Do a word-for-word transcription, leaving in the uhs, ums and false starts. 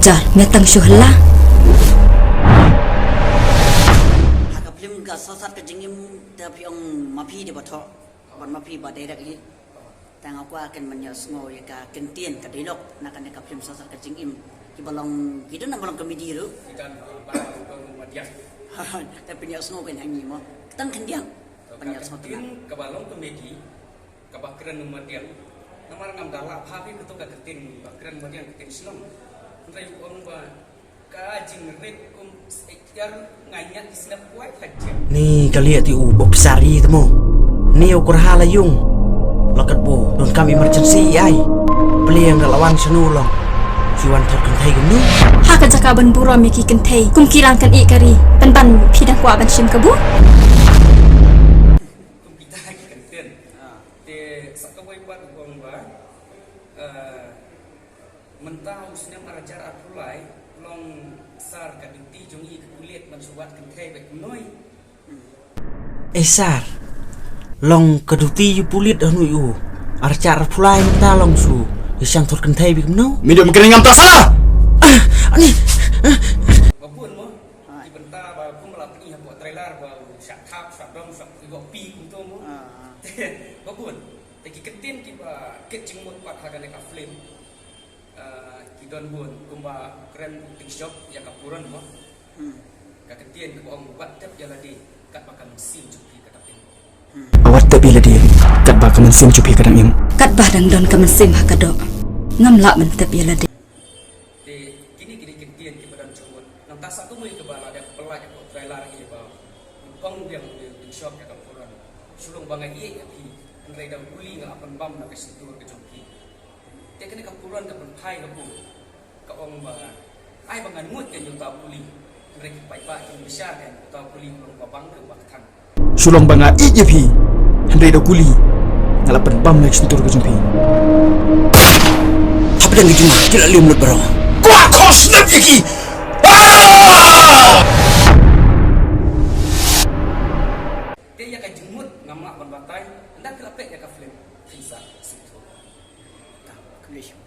Jar, me tang shu hela. Ha ka film ka Sawsat Ka Jingim, te phi ong ma phi dei ba thoh, ban ma phi ba direct hi. Tang aku akan men ïohsngew ïa ka kyntien, ka dialog na kane ka film Sawsat Ka Jingim. Kiba long, ki don ba long komedi ruh. Ki don ba long komedi. Te phin ïohsngew kan hangne mo. Tang khyndiat. Phin ïohsngew tang. Kaba long komedi, kaba kren u Madiang. Namar ngam da lah bha phi kato ka ktien ba kren Madiang, ktien shnong. Hynrei u ong ba ka jingrit kum seityar nga ñiah ki snep wai pha jia. Ni ka liah ti u bok sari te mo. Ni u kurha la yung. La katbo don kam emergency ai. Pliang ka la wan shano long. Phi wan thot kynthei kumno? Ha ka jaka ban burom ïa ki kynthei kum ki rang kan ih ka ri, pynban phi dang kwah ban shim kabu. Kum kita ki kyntien. Te sa kawei pat u ong ba, eh, mynta u snem ar hajar arphew lai, long sar ka duty jong i ka pulit ban shu wad kynthei bad kynnoh. Eh sar, long ka duty u pulit hanu u ar hajar arphew lai mynta long shu ïa shang thot kynthei bad kynnoh. Medium kering ngam ta sala. Ah, ani. Ba bun mo. Ki bynta ba kum la pyni hapoh trailer ba u shah thap, shah dom, shah iwak pi kumto mo. Ba bun. Te ki kyntien kiba kit jingmut pat ha kane ka film. Ah, ki don bun kumba u kren u Tieng Shop ïa ka Puron mo. Ka kyntien kaba ong wat tep ïa lade katba ka mynsiem jong phi ka dang im. Wat tep ïa lade katba ka mynsiem jong phi ka dang im. Katba dang don ka mynsiem ha ka doh, ngam lah ban tep ïa lade. Te kine kine kyntien kiba don jingmut. Nangta sa kawei kaba la dep pynlait hapoh trailer hi ba u ong biang u Tieng Shop ïa ka Puron. Shu long ba nga ïeit ïa phi, hynrei da u kuli nga la pynbam na ka shyntur ka jong phi. Te kane ka Puron ka pynphai ka bun, ka ong ba ai ba ngan mut ïa uta u kuli. Hynrei ki paidbah kin bishar ïa uta u kuli u long ba bang ne u ba kthang. Shu long ba nga ïeit ïa phi, hynrei da u kuli nga la pynbam na ka shyntur ka jong phi. Hapdeng ka jingma ki la lem lut baroh. Kwah khos lem ïa ki. Ah! Te ïa ka jingmut ngam lah ban batai, ynda phi la peit ïa ka film phin sa sngewthuh. Ka khublei shibun.